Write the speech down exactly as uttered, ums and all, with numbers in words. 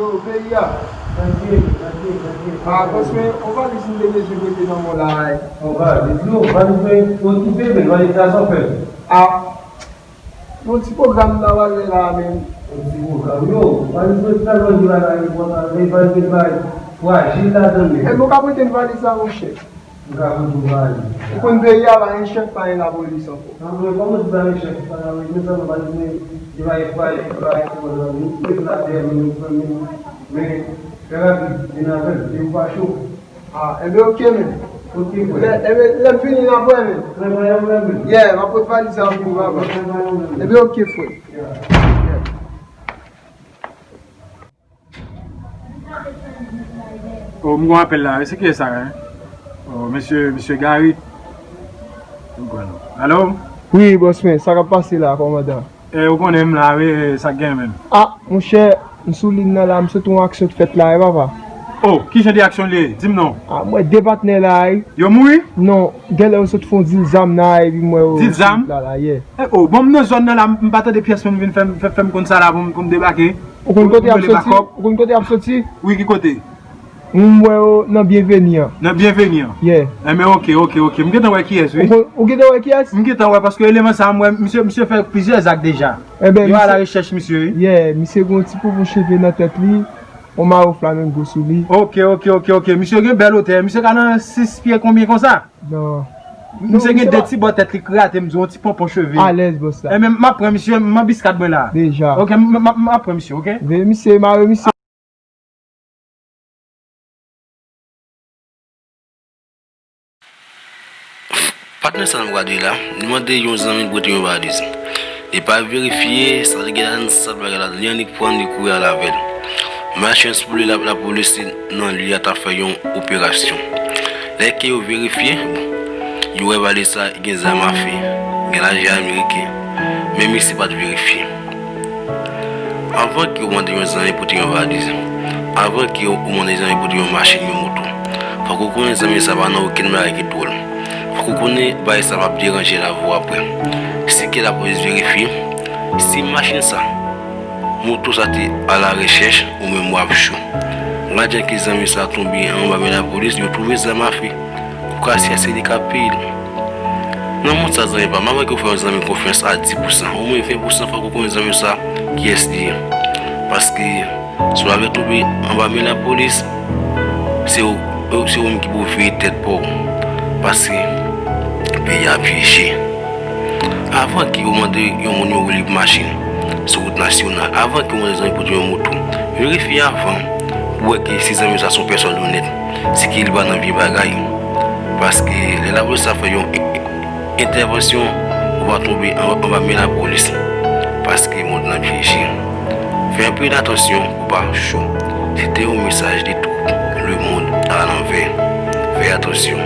Yo, peyi a. Tranquille, tranquille, tranquille. Ah, paske yon valiz m te bezwen pote nan men w la, wi. Yon valiz, non, valiz mwen okipe, men valiz la san fè. Ah, yon ti pwogram m ta pral fè la, men. Yon ti pwogram, yo, valiz mwen tèlman di bagay enpòtan, men valiz mwen bay frajil ladan l, men. Enben, ou ka prete m valiz la, monchè. M ka konn tou pale. Ou konn peyi a pa gen chèf, pa gen lapolis ankò. Nan mwen, kòman di pa gen chèf, pa gen lapolis, men sèlman pa di men, li pa gen fwa, li pa gen kòmandman, nou tout la tè, nou tout fanmi, men, fè rapid, vin avè l, depi w pa cho. Ah, enben, oke, men. Oke, frè. Lè, enben, lè m vini, n ap wè, men. Trè byen, frè, men. Yeah, m ap pot valiz la pou ou, papa. Trè byen, frè. Enben, oke, frè. Yeah. Yeah. Oh, m gon apèl la, wi, se kiyès sa, hein? Oh, mesye, mesye Gary. M kwè non. Alo? Wi, bòs mwen, sa k ap pase la, kòmandan? Eh, ou konnen m la, wi, eh, sa k gen menm? Ah, monchè, m sou liy nan la, m sot yon aksyon t fèt la, wi, papa. Oh, ki jan de aksyon li ye? Di m non. Ah, m wè de patnè la, wi. Yo mouri? Non, genlè yo sot fè yon dil zam la, epi m wè yo sot la, la, yeah. Eh, oh, bon, m nan zòn nan la, m pa tande pyès moun vin fè m, fè, fè m konn sa la pou m, pou m debake. Ou konn kote y ap soti? Ou konn kote y ap soti? Wi, ki kote? M wè yo nan Byenveni an. Nan Byenveni an? Yeah. Enben, oke, oke, oke. M gentan wè kiyès, wi. Ou konn, ou gentan wè kiyès? M gentan wè, paske eleman sa a, m wè, misye, misye fè plizyè zak deja. Enben, yo a la rechèch misye, wi. Yeah, misye gen yon ti poupou cheve nan tèt li, yon mayo flamengo sou li. Oke, oke, oke, oke. Misye gen bèl wotè. Misye ka nan sis pye konbyen konsa? Non. Misye gen de ti bò tèt li grate, m di yon ti ponpon cheve. Alèz, bòs la. Enben, m ap pran misye, m anbiskad mwen la. Deja. Oke, m, m, m ap pran misye, oke? Veye misye, mare misye. Patnè sa nou gade la, li mande yon zanmi l prete yon valiz. Li pa verifye, sa li gen ladan l, sa bagay la, li annik pran, li kouri al avè l. Malchans pou li, la, lapolis nan lye a t ap fè yon operasyon. Lè ke yo verifye, yo wè valiz sa gen zam afe, gen lajan ameriken, men misye pa t verifye. Avan ke w mande yon zanmi pote yon valiz, avan ke w mande zanmi pote yon machin, yon moto, fòk ou konnen zanmi sa pa nan okenn bagay ki dwòl. Fòk ou konnen bagay sa p ap deranje lavi w apre. Si ke lapolis verifye, si machin sa, moto sa te alarechèch, ou menm w ap cho. Gade jan ke zanmi sa tonbe anba men lapolis, yo twouve zam afe. Ou ka si se li k ap peye l. Nan mond sa, zanmi pa m, avan ke w fè yon zanmi konfyans a dis pousan, omwen ven pousan, fòk ou konnen zanmi sa, kiyès li ye. Paske, si w avè tonbe anba men lapolis, se ou, se ou menm ki pou veye tèt pa w. Paske, peyi a pyeje. Avan ke w mande yon moun yon woulib machin sou wout nasyonal, avan ke w mande zanmi pou di yon moto, verifye avan pou w wè ke si zanmi sa se yon pèsòn onèt, si ke li pa nan vye bagay. Paske lè lapolis ap fè yon entèvansyon, ou pa tonbe an, anba men lapolis. Paske mond lan pyeje. Fè anpil atansyon pou w pa cho. Se te yon mesaj de tout le monde à l'envers. Fè atansyon.